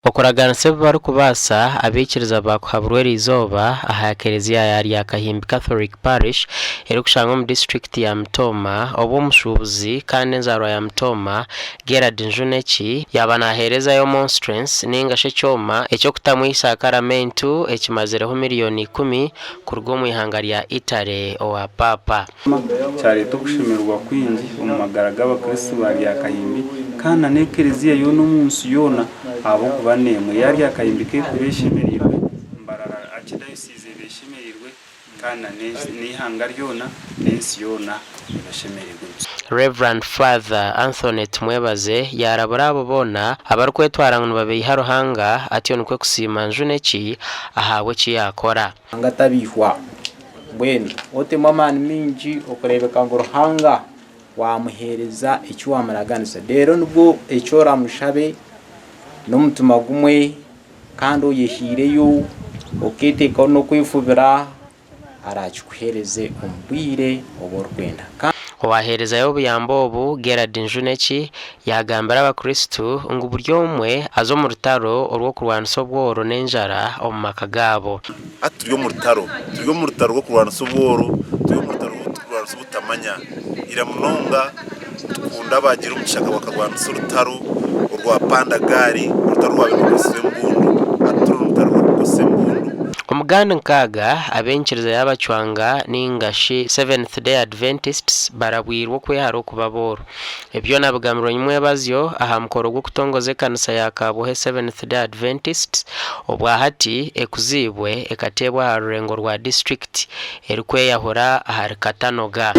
Okuraganisa ebi barikubaasa, abaikiriza baakuhaburwa eriizooba aha Ekereziya ya Ryakahimbi Catholic Parish erikushangwa omu disiturikiti ya Mitooma obu omushuubuzi kandi enzaarwa ya Mitooma, Gerald Njuneki yaaba naaheerezayo monstrance ninga shi ekyoma eky'okutamu eisakaramentu ekimazireho miriyoni ikumi kuruga omu ihanga rya Italy owa Paapa. Kyareeta okushemererwa kwingi omu magara g'Abakristo ba Ryakahimbi kandi na n'Ekereziya yoona omu nsi yoona ahabw'okuba n'emwe ya Ryakahimbi ku erikuba eshemereirwe, Mbarara Archdiocese eba eshemereirwe kandi na n'eihanga ryona n'ensi yoona eba eshemereirwe. Rev. Father Anthony Tumwebaze yaarabura abo boona abarikwetwara ngu nibabeiha Ruhanga atyo nikwo kusiima Njuneki ahabw'eki yaakora. Ruhanga tabeihwa. Mbwenu otemu amaani maingi okureebeka ngu Ruhanga waamuheereza eki waamuraganisa. Reero nibwo eki oraamushabe n'omutima gumwe kandi oyehaireyo, okeeteekaho n'okwefubira, araakikuheereze omu bwire obu orikwenda. Owaaheerezayo obuyambi obu, Gerald Njuneki, yaagambira abakristu ngu buri omwe aze omu rutaro orw'okurwanisa obworo n'enjara omu maka gaabo. Hati turi omu rutaro. Turi omu rutaro rw'okurwanisa obworo, turi omu rutaro rw'okurwanisa obutamanya. Ira munonga tukunda abaagiire omu kishaka bakarwanisa orutaro orwa panda gaari, orutaro orwabaire nirukozesibwa embundu. Hati turi omu rutaro rw'okukozesa embundu. Omuganda nkaaga, ab'enyikiriza y'Abacwanga nainga shi Seventh Day Adventists barabwirwe okwehara okuba abooro. Ebi byona bigambirwe nyimwebazyo aha mukoro gw'okutongoza ekanisa ya Kabwohe Seventh Day Adventists obwahati ekuziibwe ekateebwa aha rurengo rwa disiturikiti erikweyahura ahari Katanoga.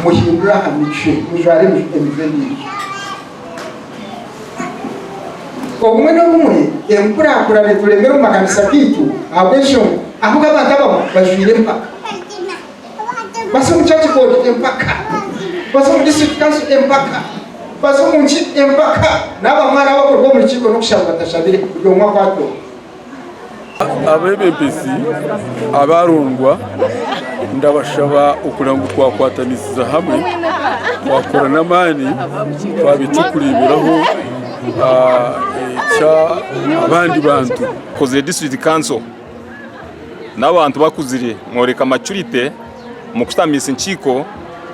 Muhindure aha micwe, mujware emicwe endiijo. Obumwe n'obumwe enkurakurana eturemera omu makanisa gaitu ahabw'enshonga ahabw'okuba abantu abamwe bajwire empaka. Baza omu church board empaka, baza omu district council empaka, baza omu nki empaka. N'abamwe hariho abakuruga omu rukiiko n'okushaba batashabire buri omwe akwatwa owe. Abeebembezi abarondwa ndabashaba okureba ngu twakwatanisiza hamwe twakora n'amaani twaba eky'okureeberaho eky'abandi bantu. Tukozire disiturikiti kanso n'abantu bakuzire mworeka maturite omu kushutamiisa enkiiko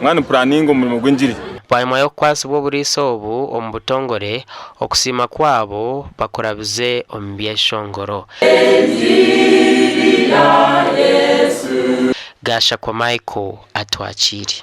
mwaba nimupuraninga omurimo gw'engiri. Bwanyima y'okukwatsibwa oburiisa obu omu butongore, okusiima kwabo bakurabize omu byeshongoro. Gashakwa Michael atwakiire.